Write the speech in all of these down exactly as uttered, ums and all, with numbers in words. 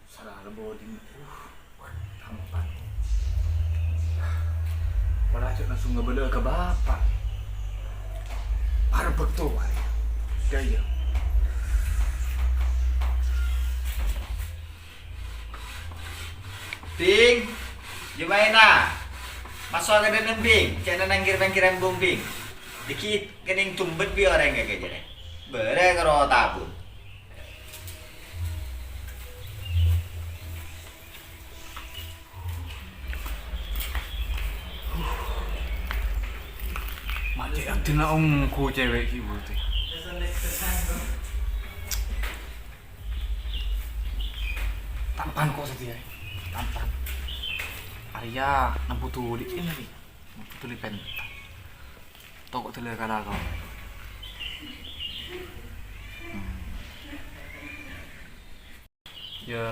Sara lebo ding. Uh, tampan. Pola cè' langsung ngabâlâ ka bapa'. Arep bâkto arè. Gaya. Bing, jummaèna. Maso' ka dâlem, Bing. Cè' nang kèr-pèngkèr embung, Bing. Dikit kènèng tumbet bi' orèng ka kèjârè. Bârâ karo tabun. Macet abdina ongghu cewek ki, Bu, teh. Tampan kok satèya. Tampan. Arèya nembu tuli ini nih. Nembu tuli pen. Toko dulu kalau kau. Hmm. Ya,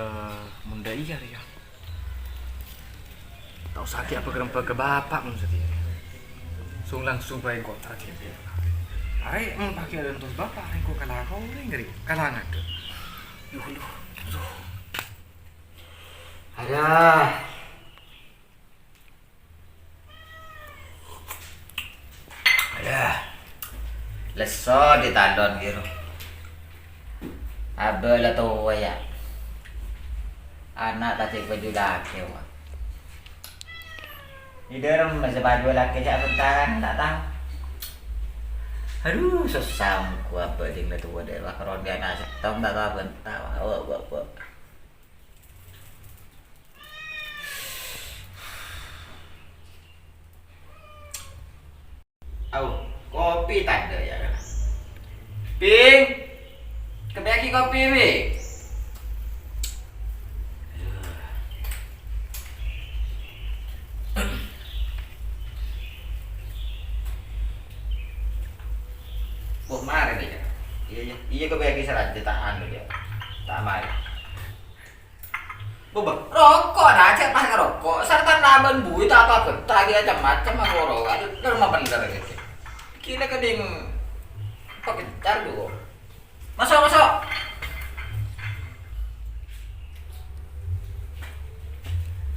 mon dâ' iyâ, rèya. Ta' osa ghi' apa-, kerempa ka bapa' mon satèya. Song-langsong bhâi engko' tarjep. Arè, mon paghi' adântos bapa', engko' kala kau rèng ghâri', kala ngadhep. Yuh, yuh, yuh. Alah. Alah. Lesso ditalon, Giro. Abâ' la towa, yâ. Ana' ta' cè' paju lakè, wa. Idârem masa paju lakè cè' bentaran, ta' tao. Aduh, sossa ongghu abâ' ding la towa, dâ' wa, karon dâ' ana' sèttong, ta' tao benta, wa. Wa, wa, wa. Au, kopi tadâ' ya, kan? Ping, kembali kopi, Ping. Oh, mari deh, ya. Iya, iya. Iya, kembali saja, tak anu, ya. Tak mari. Bâbâ, roko' dah, cè' pas ngaroko', sarta nabân buwi ta' apa benta, ghi' macem-macem akoro, aduh, lemah bhender gitu. Gila keding pagencar dulu. Maso', maso'.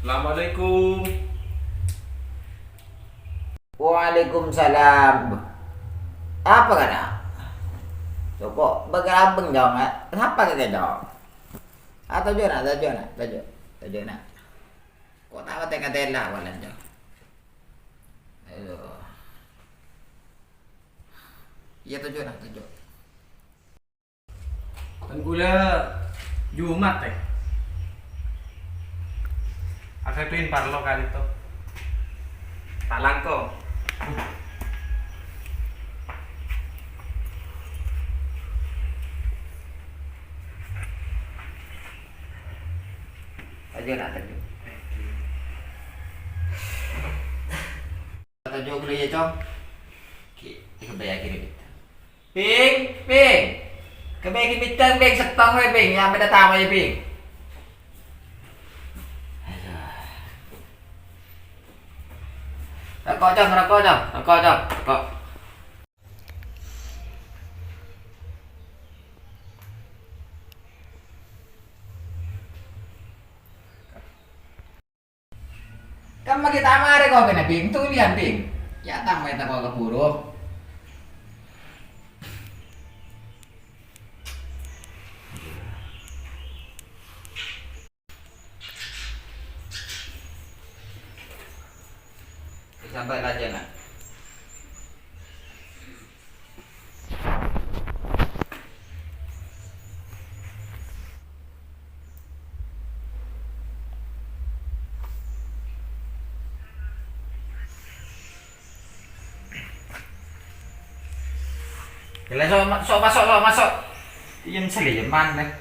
Assalamualaikum. Waalaikumsalam. Apa kana'? Soko' bâgâ abâng, Jong, eh? Kenapa kakè, Jong? Ah, toju' na', toju' na', toju', toju' na'. Ko' ta' patè-katèla, walan, Jong. Ayo. Iyâ, toju' na', toju'. Kan kaulâ Jumat, eh. Asèpin parlo ka'dinto. Ta' langkong. Aja nak teduh. Toju' ghâllu, yâ, Cong. Ki, èkabâyâghi rèya, Bit. Ping, Ping. Kabâyâghi bidhâng, Ping, sèttong wae, Ping. Yâ, bâdâ tamoy, Ping. Aduh. Roko', Cong, roko', Cong. Roko', Cong, roko'. Kamma ghi' ta' marè kopèna, Bing? Tuliyân, Bing. Yâ, ta' marè tako' kabhuru. Sampè' rajâna. Gellâ', sok, ma-, sok, maso', sok, maso'. Iyâ, sèlè, yâ, man, deh.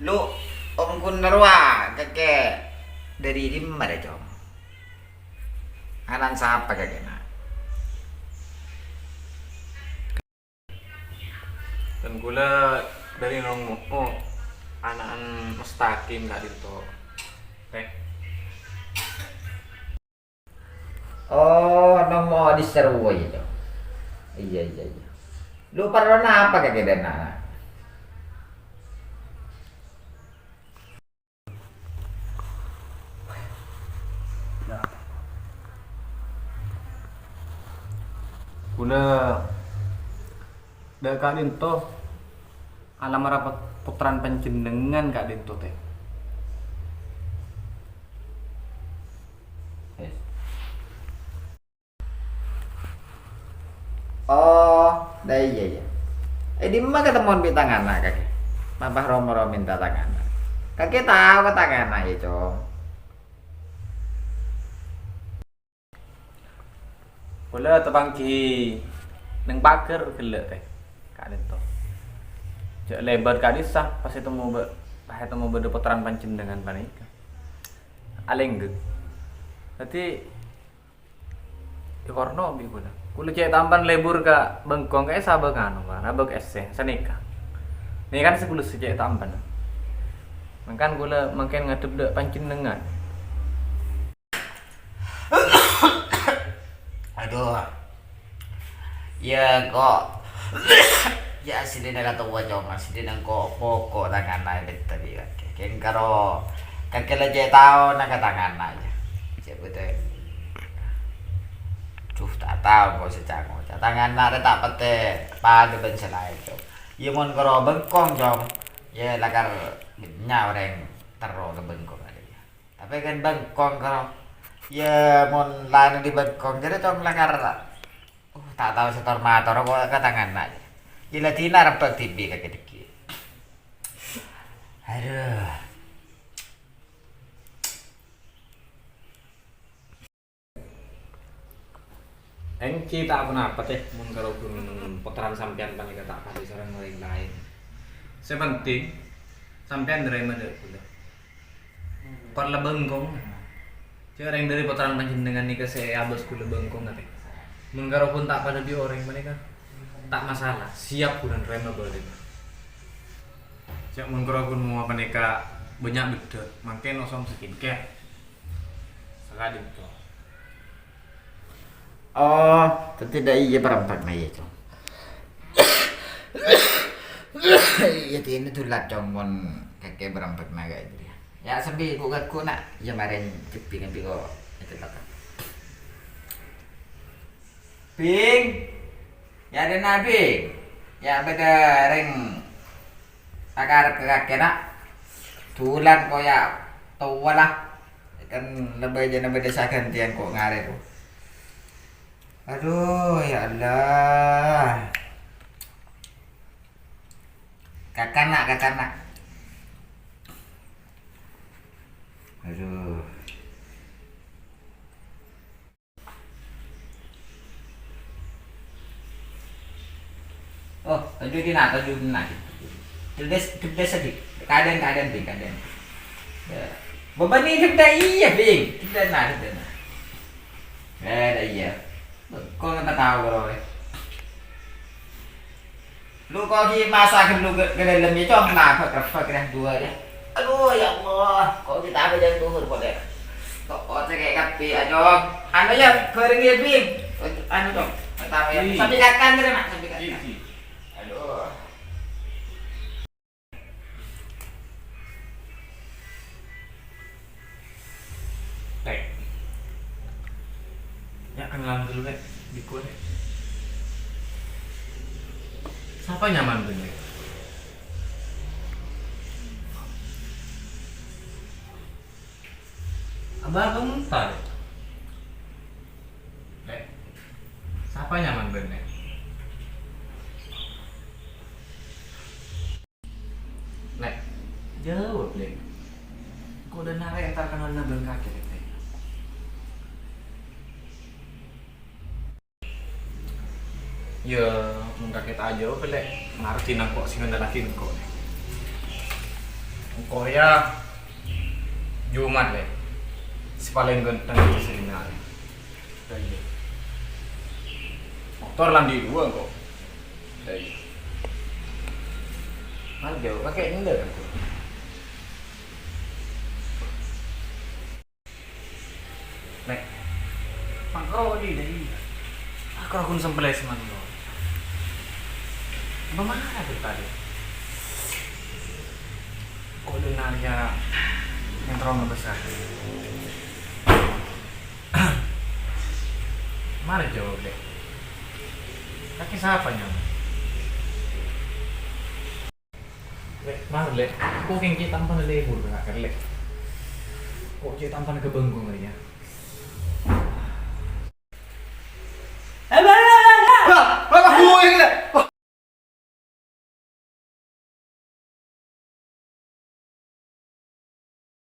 Lu, ongghu rowa kakè dâri dimma, Cong? Ana'na sapa kakèna? Dân kaulâ dâri Nong Mo'o, ana'na Mustaqim ka'dinto. Eh. Oh, Ngomong di seru aja, Cong. Iya, iya, iya. Lu parlo napa kakè dâna'? Kaulâ dâ' ka'dinto alamara pot-, pottrana panjhennengngan ka'dinto, Tè. Yes. Oh, dâ' iyâ, iyâ. È dimma katemmon bi' tang ana', kakè? Mapa ro-moro mènta tang ana'? Kakè tao ka tang ana', yâ, Cong? Kaulâ tapangghi neng paghâr ghellâ', Tè, ka'dinto. Jhâ' lèbât ka'dissa', pas ètemmo bâ-, pas ètemmo bâdâ pottrana panjhennengngan panèka. Alèngghek. Dhâddhi, èkorno bi' kaulâ. Kaulâ cè' tampan lebur ka bengkong, ka è sabâ' nganu, Pak, nabâk essè, sanèka. Nèka kan sè kaulâ sè cè' tampan. Mangkana kaulâ mangkèn ngadhep dâ' panjhennengngan. Aduh. Yâ, engko'. Yâ, asllina la towa, Cong. Asllina engko' poko' tang ana' èpènta bi' kakè. Kèng karo kakè la cè' taona ka tang ana', yâ. Cè' bhâdhân. Duh, ta' tao engko' sè ca-ngoca'. Tang ana' rè ta' patè padâ bân sè laèn, Cong. Yâ, mon karo bengkong, Cong. Yâ, lakar bânnya' orèng terro ka bengkong arèya. Tapè kan bengkong karo. Yâ, mon laèn dâri bengkong, jârèya, Cong, lakar. Uh, ta' tao sè tor-mator engko' ka tang ana'. Yâ, la dinah rebbhâk dhibi' kakè dhâggi'. Aduh. Èngghi ta' ponapa, Tè, mon karo ghun pottrana sampèyan panèka ta' padâ sareng orèng laèn. Sè penting, sampèyan narèma dâ' kaulâ. Kor la bengkong. Jhâ' rèng dâri pottrana panjhennengngan nèka sè abâs kaulâ bengkong, Tè. Mon karo ghun ta' padâ bi' orèng panèka, ta' masalah. Siap kaulâ narèma bâlina. Jhâ' mon karo ghun mowa panèka bânnya' beddhâ, mangkèn osom skincare. Saka'dinto. Oh, dhâddhi dâ' iyâ bârâmpa na iyâ, Cong. Iyâ, dinah dulat, Cong, mon kakè bârâmpa na ka'dinto. Yâ, sambi ghu-, ghu-, na'. Yâ, marèn dhibi' ngambi ko-, itu, Pak. Bing. Yâ, dinah, Bing. Yâ, bâdâ rèng akarep ka kakè, na'. Dulat ko' yâ towa la. Kan lebâjâna bâdâ saghântèyan ko' ngarè, ko'. Aduh, ya Allah. Kakana', kakana'. Aduh. Oh, toju' dina, toju' dina. Geddes, geddes sadi. Kaadaan, kaadaan, Bing, kaadaan. Ya. Bebani gedda iya, Bing. Gedda na, gedda na. Eh, da iya. Kok nggak tahu, bro, eh. Lu kok di masa ghâllu ka, ka dâlem ya, Cong, nabâk-rebbâk rèh duwâ' rèh. Aduh, ya Allah, kok kita apa jam duhur, kok, deh? Kok, kok cekek kabbhi, ya, Cong? Anu, ya, bareng, ya, Bing. Anu, Cong, pertama, ya. Sambil kakan, kira, Mak, sambil kakan. Aduh. Lè'. Ya, kenalan dulu, Lè'. Diko, Lè'. Sapa nyamana, Lè'? Abah kamu entar. Lè'. Sapa nyamana, Lè'? Lè', jawab, Lè'. Engko' dâ' narè' entar kenalna bân kakè, Lè'. Ya, mon kakè ta' ajawab, Lè', ngartè engko' sè ngandellaghi engko', Lè'. Engko' ya Jumat, Lè'. Sè palèng ghântheng sè dinna', Lè'. Dâ' iyâ. Motor la andi' duwâ' engko'. Dâ' iyâ. Mal jhâu kakè endâ' kan, Lè'. Pangkro di, dâ' iyâ. Aku ragun sempelè sè mandor. Apa mara bertanya? Kok dengar ya yang terlalu besar? Mara jawab, Lè'. Kakè sapa, Nyong? Lè', mara, Lè'. Kok kèng cè' tampana lebur, Kak, Lè'. Kok cè' tampana ka bengkong, Lè', ya?